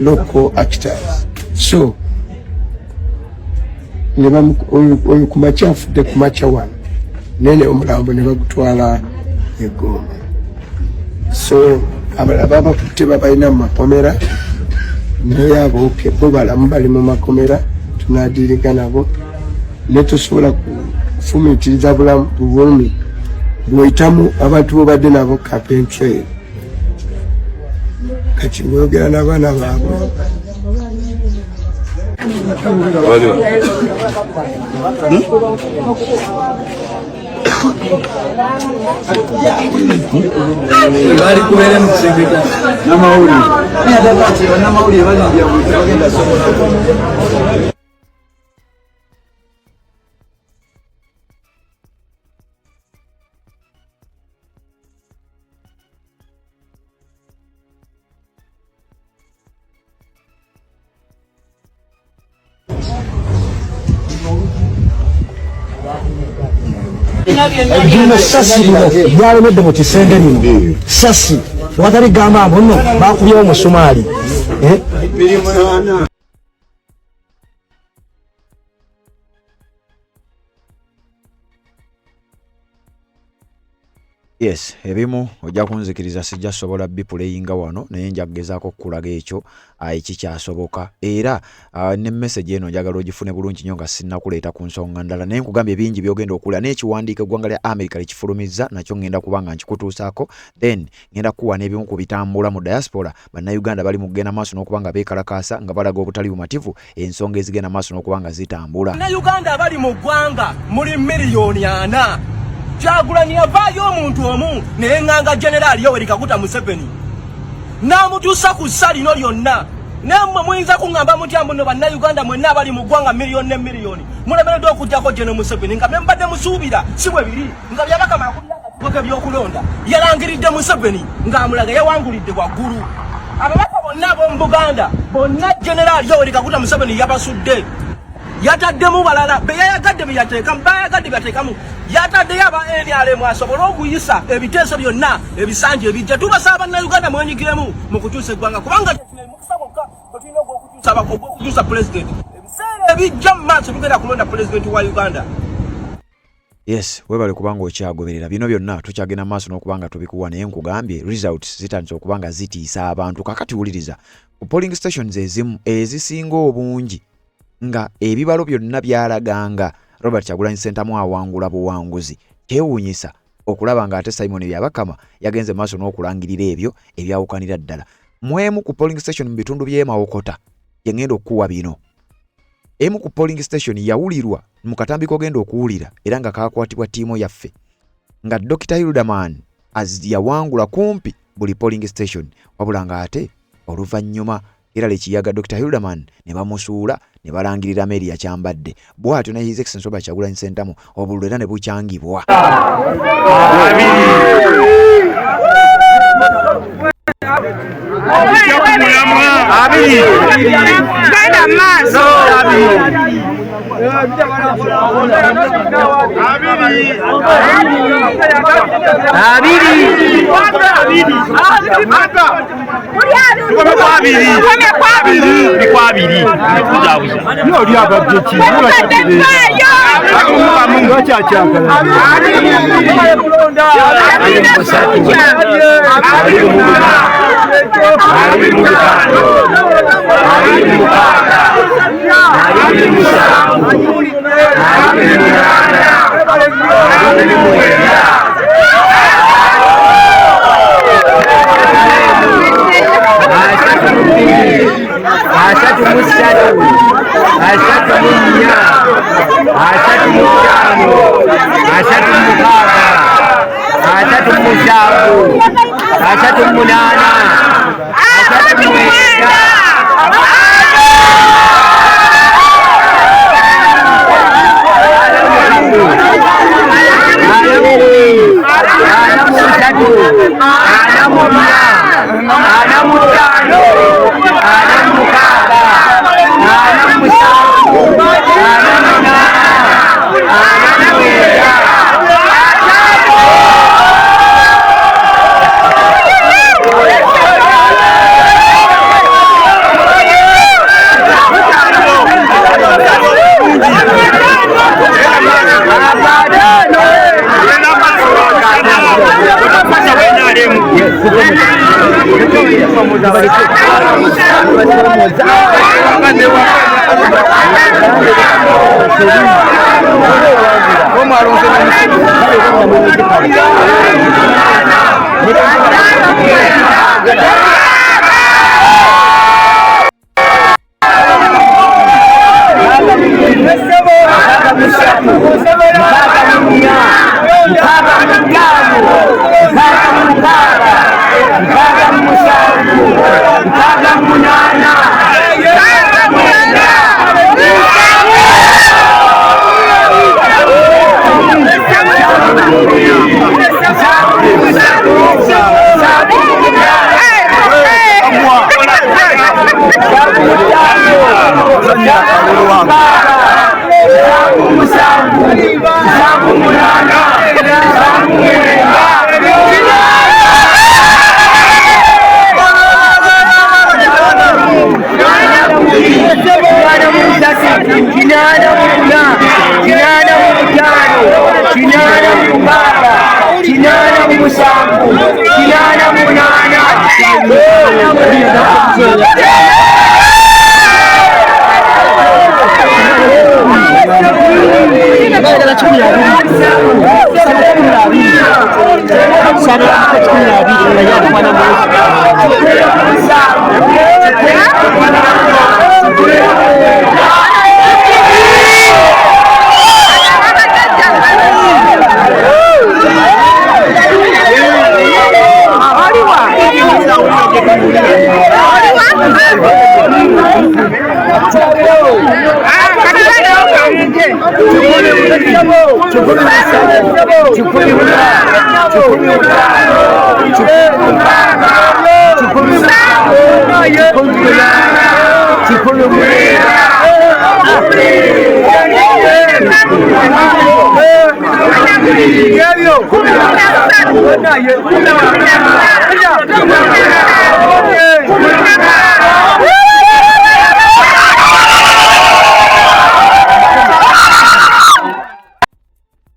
local actors. So oyo kumakya afudde kumakya wano nene omulambo ne bagutwala egombe. So abalala babakutte babalina mu makomera, naye abo bo balamu bali mu makomera, tunadiriga nabo. Ne tosobola kufumiitiriza bulamu bulumi bw'oyitamu abantu bobadde nabo campaign trail, kati mwogera n'abaana baabwe. Bali kubeera mu kisenge n'amawulire bannamawulire balindira buli tebagenda sobola. Lino sasi lino lyalemedde mu kisenge lino sasi watali gamba mbu nno bakubyewo omusumaali. Yes, ebimu ojja kunzikiriza sijja sobola bipuleyinga wano, naye nja kugezaako okukulaga ekyo ekikyasoboka. Era ne message eno njagala ogifune bulungi nnyo nga sinnakuleeta ku nsonga ndala, naye nkugambye bingi by'ogenda okuwulira n'ekiwandiiko eggwanga lya America likifulumizza nakyo ngenda kuba nga nkikutuusaako. Then ngenda kukuwa n'ebimu ku bitambula mu diaspora. Bannayuganda bali mu kugenda maaso n'okuba nga beekalakaasa nga balaga obutali bumativu ensonga ezigenda maaso n'okuba nga zitambula. Bannayuganda abali mu ggwanga muli 4,000,000. Kyagulanyi yavaayo omuntu omu naye nganga Generaali Yoweri Kaguta Museveni n'amutuusa ku ssa lino lyonna. Naye mmwe muyinza kuŋŋamba mutya mbuno Bannayuganda mwenna abali mu ggwanga miliyoni ne miliyoni mulemereddwa okuggyako General Museveni nga bye mubadde musuubira si bwe biri, nga Byabakama akulira akakiiko k'ebyokulonda yalangiridde Museveni ng'amulaga yawangulidde waggulu ababaka bonna ab'omu Buganda bonna. Generaali Yoweri Kaguta Museveni yabasudde, yataddemu balala beyayagadde beyateekamu, bayagadde byateekamu, yataddeyo aba NRM asobole okuyisa ebiteeso byonna ebisanja ebijja. Tubasaba Bannayuganda mwenyigiremu mu kukyusa eggwanga, kubanga mukisa gwokka gwetulina ogw'okukyusa pulezidenti. Ebiseera ebijja mu maaso tugenda kulonda pulezidenti wa Uganda. Yes, webale kubanga okyagoberera bino byonna, tukyagenda maaso n'okuba nga tubikuwa, naye nkugambye results zitandise okuba nga zitiisa abantu. Kakati wuliriza, ku polling stations ezimu ezisinga obungi nga ebibalo byonna byalaganga Robert Kyagulanyi Ssentamu awangula buwanguzi, kyewuunyisa okulaba nga ate Simon Byabakama yagenze maaso n'okulangirira ebyo ebyawukanira ddala. Mwemu ku polling station mu bitundu by'e Mawokota gye ngenda okukuwa bino, emu ku polling station yawulirwa mu katambi k'ogenda okuwulira era nga kakwatibwa ttiimu yaffe nga Dr. Hilderman yawangula kumpi buli polling station, wabula ng'ate oluvannyuma Hillary Kiyaga Dr. Hilderman ne bamusuula ne balangirira Mary Yakyambadde bw'atyo ne His Excellency Robert Kyagulanyi Ssentamu obululu era ne bukyangibwa. Genda maaso. 33, 34, 35, 36, 37, 38. 45, 46, 47.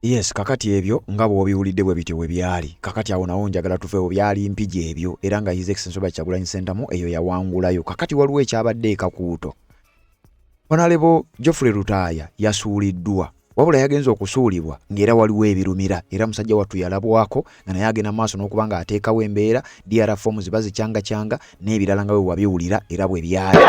Yes, kakati ebyo nga bw'obiwulidde bwe bityo bwe byali. Kakati awo nawo njagala tuveewo, byali Mpigi ebyo, era nga His Excellency Robert Kyagulanyi Ssentamu eyo yawangulayo. Kakati waliwo ekyabadde e Kakuuto. Honorable Geoffrey Lutaaya yasuuliddwa, wabula yagenze okusuulibwa ng'era waliwo ebirumira, era musajja wattu yalabwako nga naye agenda maaso n'okuba ng'ateekawo embeera, DR forms bazicyangacyanga n'ebirala nga bwe wabiwulira era bwe byali.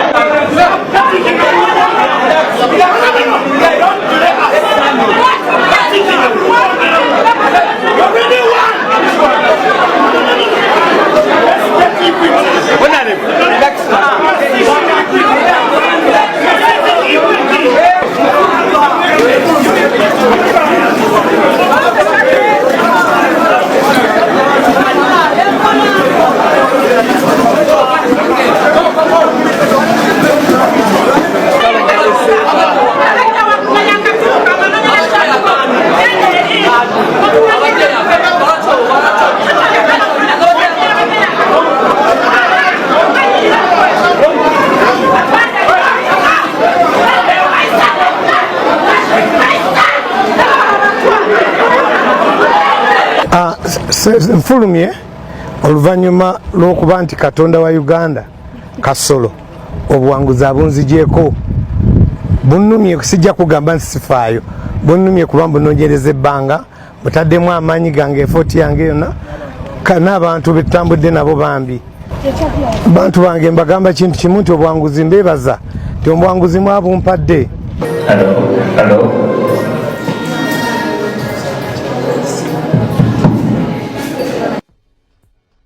Nfulumye oluvannyuma lw'okuba nti Katonda wa Uganda Kasolo obuwanguzi abunzigyeko bunnumye, sijja kugamba nti sifaayo, bunnumye kuba mbunoonyereza ebbanga, mutaddemu amaanyi gange, efooti yange yonna n'abantu betutambudde nabo bambi. Bantu bange mbagamba kintu kimu nti obuwanguzi mbeebaza nti obuwanguzi mwabumpadde. Hello, hello.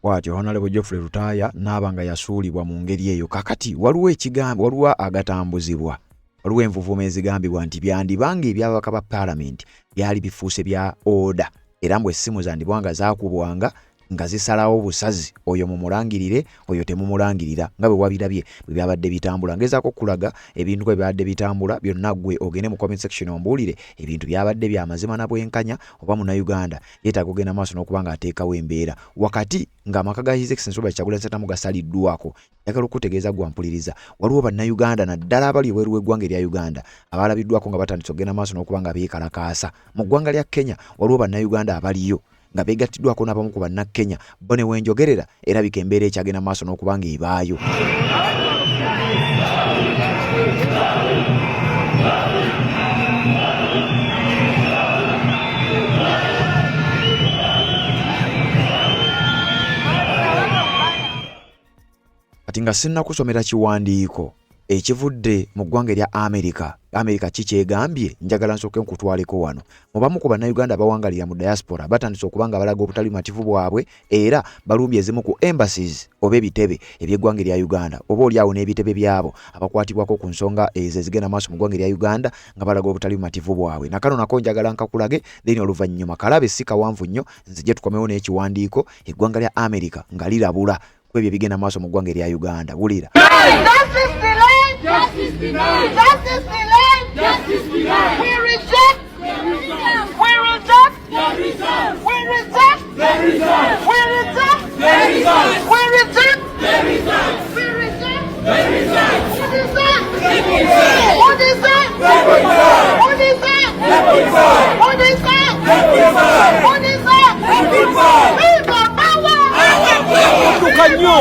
Bw'atyo Honorable Geoffrey Lutaaya n'aba nga yasuulibwa mu ngeri eyo. Kakati waliwo ekigambo, waliwo agatambuzibwa, waliwo envuvuuma ezigambibwa nti byandiba ng'ebyababaka ba Palamenti byali bifuuse bya order, era mbu essimu zandibwa nga zaakubwanga nga zisalawo busazi, oyo mumulangirire, oyo temumulangirira, nga bwe wabirabye bwe byabadde bitambula. Ngezaako okukulaga ebintu bwe byabadde bitambula byonna, ggwe ogende mu comment section ombuulire ebintu byabadde bya mazima na bwenkanya oba Munnayuganda yeetaaga okugenda maaso n'okuba ng'ateekawo embeera wakati ng'amaka ga His Excellency Robert Kyagulanyi Ssentamu gasaliddwako. Njagala okukutegeeza ggwe ampuliriza, waliwo Bannayuganda naddala abali ebweru w'eggwanga erya Uganda abalabiddwako nga batandise okugenda maaso n'okuba nga beekalakaasa. Mu ggwanga lya Kenya waliwo Bannayuganda abaliyo nga beegattiddwako n'abamu ku Bannakenya bo ne wenjogerera erabika embeera ekyagenda maaso n'okuba nga ebaayo. Kati nga sinnakusomera kiwandiiko ekivudde mu ggwanga erya Amerika, Amerika ki kyegambye, njagala nsooke nkutwaleko wano. Mu bamu ku Bannayuganda abawangalira mu diaspora batandise okuba nga balaga obutali bumativu bwabwe era balumbye ezimu ku embassies oba ebitebe eby'eggwanga erya Uganda oba oli awo n'ebitebe byabo abakwatibwako ku nsonga ezo ezigenda maaso mu ggwanga erya Uganda nga balaga obutali bumativu bwabwe. Na kano nako njagala nkakulage then oluvannyuma kalabe si kawanvu nnyo nzije tukomewo n'ekiwandiiko eggwanga lya Amerika nga lirabula ku ebyo ebigenda maaso mu ggwanga erya Uganda. Wulira. Dduka nnyo.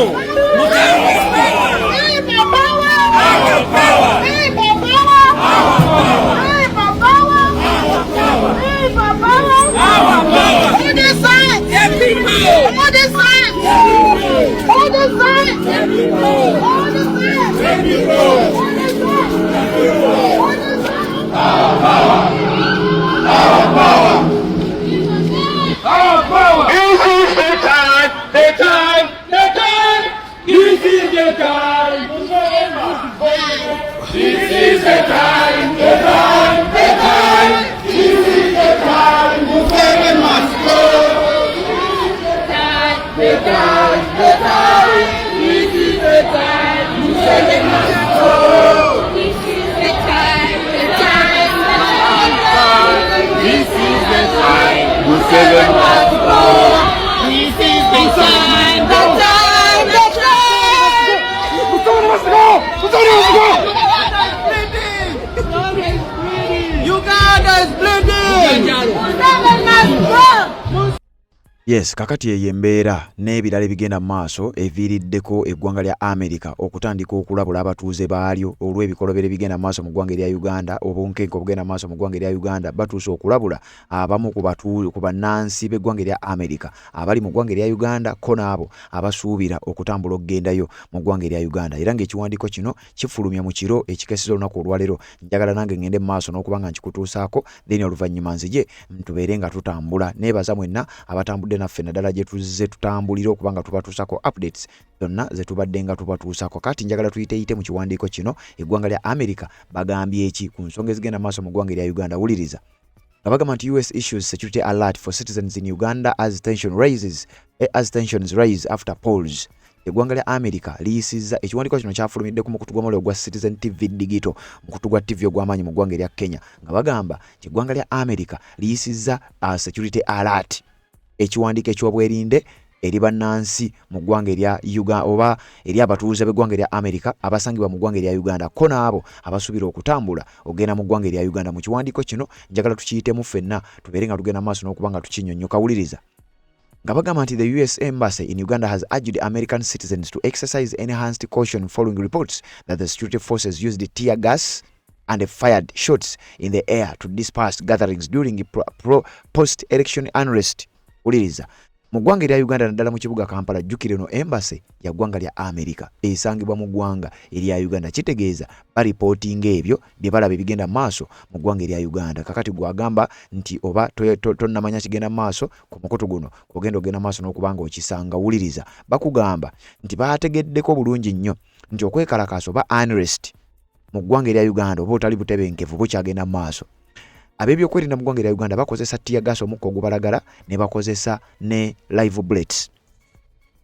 Yes, kakati eyo embeera n'ebirala ebigenda mu maaso eviiriddeko eggwanga lya America okutandika okulabula abatuuze baalyo olw'ebikolobero ebigenda mu maaso mu ggwanga erya Uganda, obunkenke obugenda mu maaso mu ggwanga erya Uganda. Batuuse okulabula abamu ku batu ku bannansi b'eggwanga erya America abali mu ggwanga erya Uganda ko n'abo abasuubira okutambula okugendayo mu ggwanga erya Uganda, era ng'ekiwandiiko kino kifulumya mu kiro ekikeseza olunaku olwaleero. Njagala nange ngende mu maaso n'okuba nga nkikutuusaako, then oluvannyuma nzije tubeere nga tutambula. Neebaza mwenna abatambudde naffe naddala gye tuzze tutambulira okuba nga tubatuusako updates zonna ze tubadde nga tubatuusako. Kati njagala tuyiteyite mu kiwandiiko kino. Eggwanga lya America bagambye ki ku nsonga ezigenda maaso mu ggwanga erya Uganda? Wuliriza nga bagamba nti US issues security alert for citizens in Uganda as tension rises, as tensions rise after polls. Eggwanga lya America liyisizza ekiwandiiko kino kyafulumidde ku mukutu gw'amawulire ogwa Citizen TV Digital, mukutu gwa TV ogw'amaanyi mu ggwanga erya Kenya, nga bagamba nti eggwanga lya America liyisizza security alert, ekiwandiiko eky'obwerinde eri bannansi mu ggwanga erya Uganda oba eri abatuuze b'eggwanga erya America abasangibwa mu ggwanga erya Uganda ko n'abo abasuubira okutambula okugenda mu ggwanga erya Uganda. Mu kiwandiiko kino njagala tukiyitemu ffenna tubeere nga tugenda maaso n'okuba nga tukinnyonnyoka. Wuliriza nga bagamba nti the US Embassy in Uganda has urged American citizens to exercise enhanced caution following reports that the security forces used tear gas and fired shots in the air to disperse gatherings during post-election unrest. Wuliriza, mu ggwanga erya Uganda naddala mu kibuga Kampala, jjukira eno embassy ya ggwanga lya America esangibwa mu ggwanga erya Uganda, kitegeeza baripootinga ebyo bye balaba ebigenda maaso mu ggwanga erya Uganda. Kakati gwagamba nti oba tonnamanya kigenda maaso ku mukutu guno, ogenda ogenda maaso n'okuba nga okisanga. Wuliriza, bakugamba nti baategeddeko bulungi nnyo nti okwekalakaasa oba unrest mu ggwanga erya Uganda oba otali butebenkevu bukyagenda mu maaso. Ab'ebyokwerinda mu ggwanga erya Uganda bakozesa tear gas, omukka ogubalagala, ne bakozesa ne live bullets,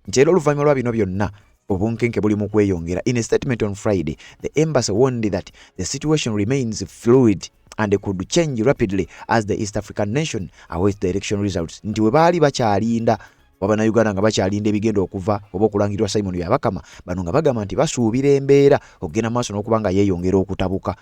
nti era oluvannyuma lwa bino byonna obunkenke buli mu kweyongera. In a statement on Friday, the embassy warned that the situation remains fluid and could change rapidly as the East African nation awaits the election results, nti we baali bakyalinda Bannayuganda nga bakyalinda ebigenda okuva oba okulangirirwa Simon Byabakama, bano nga bagamba nti basuubira embeera okugenda maaso n'okuba nga yeeyongera okutabuka,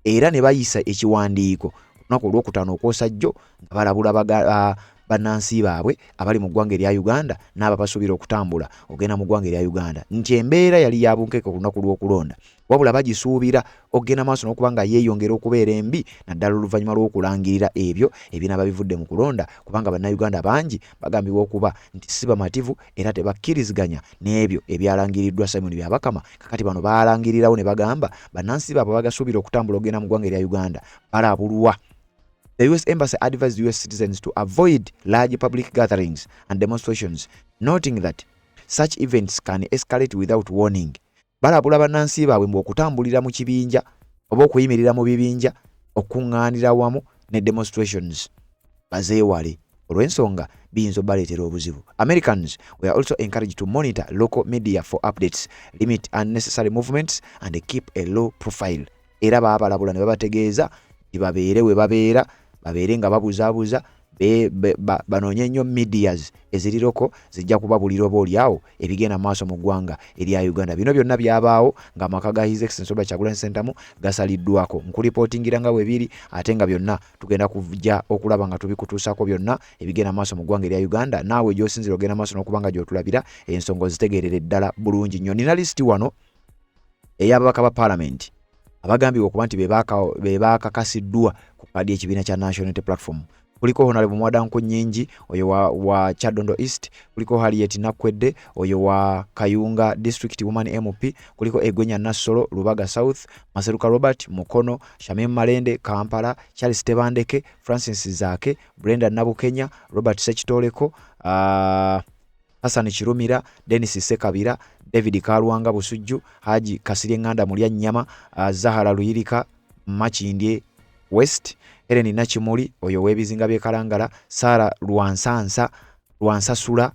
era ne bayisa ekiwandiiko ku lunaku olwokutaano okwosajjo nga balabula bannansi baabwe abali mu ggwanga erya Uganda n'abo abasuubira okutambula okugenda mu ggwanga erya Uganda nti embeera yali ya bunkenke ku lunaku lw'okulonda wabula bagisuubira okugenda maaso n'okuba nga yeeyongera okubeera embi naddala oluvannyuma lw'okulangirira ebyo ebinaaba bivudde mu kulonda kubanga Bannayuganda bangi bagambibwa okuba nti si bamativu era tebakkiriziganya n'ebyo ebyalangiriddwa Simon Byabakama. Kakati bano baalangirirawo ne bagamba bannansi baabwe abagasuubira okutambula okugenda mu ggwanga erya Uganda balabulwa. The US Embassy advised US citizens to avoid large public gatherings and demonstrations, noting that such events can escalate without warning. Balabula bannansi baabwe mbu okutambulira mu kibinja oba okuyimirira mu bibinja okuŋŋaanira wamu ne demonstrations bazeewale olw'ensonga biyinza obbaleetera obuzibu. Americans were also encouraged to monitor local media for updates, limit unnecessary movements and keep a low profile. Era baabalabula ne babategeeza nti babeere we babeera, babeere nga babuzaabuza, banoonye nnyo medias eziriroko zijja kubabulira oba oliawo ebigenda mu maaso mu ggwanga erya Uganda. Bino byonna byabaawo ng'amaka ga His Excellency Robert Kyagulanyi Ssentamu gasaliddwako. Nkulipootingira nga bwe biri ate nga byonna tugenda kujja okulaba nga tubikutuusaako byonna ebigenda mu maaso mu ggwanga erya Uganda, naawe gy'osinziira ogenda maaso n'okuba nga gy'otulabira ensonga ozitegeerere ddala bulungi nnyo. Nina lisiti wano ey'ababaka ba paalamenti abagambibwa okuba nti be baakakasiddwa ku kaadi y'ekibiina kya National Unity Platform. Kuliko Honorable Muwada Nkunnyingi oyo wa Kyadondo East, kuliko Harriet Nakwedde oyo wa Kayunga District Woman MP, kuliko Egwenya Nassolo Lubaga South, Maseruka Robert Mukono, Shamim Malende Kampala, Charles Tebandeke, Francis Zaake, Brenda Nabukenya, Robert Ssekitoleko, Hassan Kirumira, Denis Ssekabira, David Kalwanga Busujju, Haji Kasirye Nganda Mulyannyama, Zahara Luyirika Makindye West, Helen Nakimuli oyo w'ebizinga by'e Kalangala, Sarah Lwansansa Lwansasula,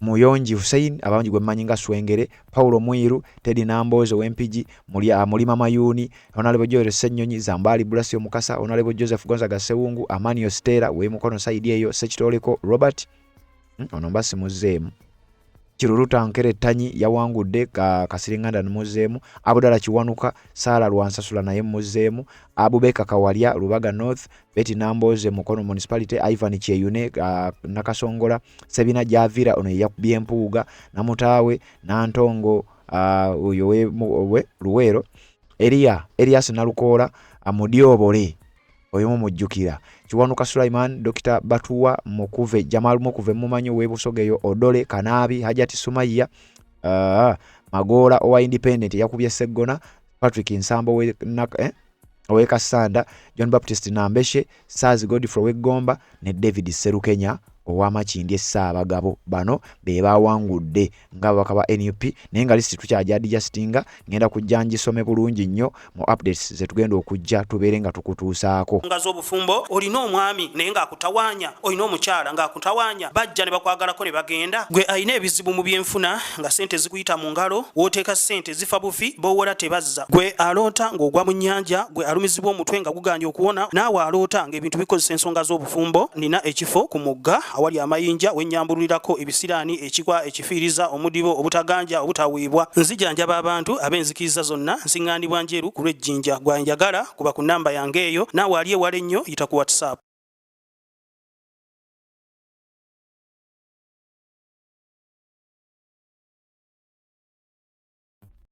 Muyongi Hussein abangi gwe mmanyi nga Swengere, Paulo Mwiru, Teddy Nambooze ow'Empigi, Mulima Mayuuni, Honorable Joel Ssenyonyi, Zambaali Bulasio Mukasa, Honorable Joseph Gonzaga Ssewungu, Amanio Stella w'e Mukono sayidi eyo, Ssekitoleko Robert, ono mba simuzzeemu. Kiruluta Nkerettanyi yawangudde Kasiringanda muzzeemu, Abudala Kiwanuka, Sarah Lwansasula naye muzzeemu, Abubeka Kawalya Lubaga North, Betty Nambooze Mukono Municipality, Ivan Kyeyune Nakasongola, Sebina Javira ono ye yakubye Mpuuga, Namutaawe Nantongo oyo we Luweero, Elias Nalukoola Mudyobole oyo mumujjukira, Kiwanuka Sulaiman, Dr Batuwa Mukuve, Jamal Mukuve mumanyi ow'e Busoga eyo, Odole Kanaabi, Hajati Sumayya Magoola owa Independent yakubye Sseggona, Patrick Nsambo ow'e Kassanda, John Baptist Nambeshe, Saazi Godfrey ow'e Ggomba ne David Sserukenya ow'Amakindye Ssaabagabo. Bano be bawangudde ng'ababaka ba NUP, naye nga lisiti tukyagya-adjustinga, ngenda kujja ngisome bulungi nnyo mu updates ze tugenda okujja tubeere nga tukutuusaako. Nga z'obufumbo, olina omwami naye ng'akutawaanya, olina omukyala ng'akutawaanya, bajja ne bakwagalako ne bagenda. Gwe alina ebizibu mu byenfuna nga ssente zikuyita mu ngalo, w'oteeka ssente zifa bufi, b'owola tebazza. Gwe aloota ng'ogwa mu nnyanja, gwe alumizibwa omutwe nga guganye okuwona, naawe aloota ng'ebintu bikozesa ensonga z'obufumbo, nina ekifo ku mugga awali amayinja wennyambululirako ebisiraani, ekikwa, ekifiiriza, omudibo, obutaganja, obutaweebwa. Nzijanjaba abantu ab'enzikiriza zonna, nsiŋŋaanibwa Njeru ku lw'Ejjinja. Gwe anjagala kuba ku nnamba yange eyo, naawe ali ewala ennyo yita ku WhatsApp.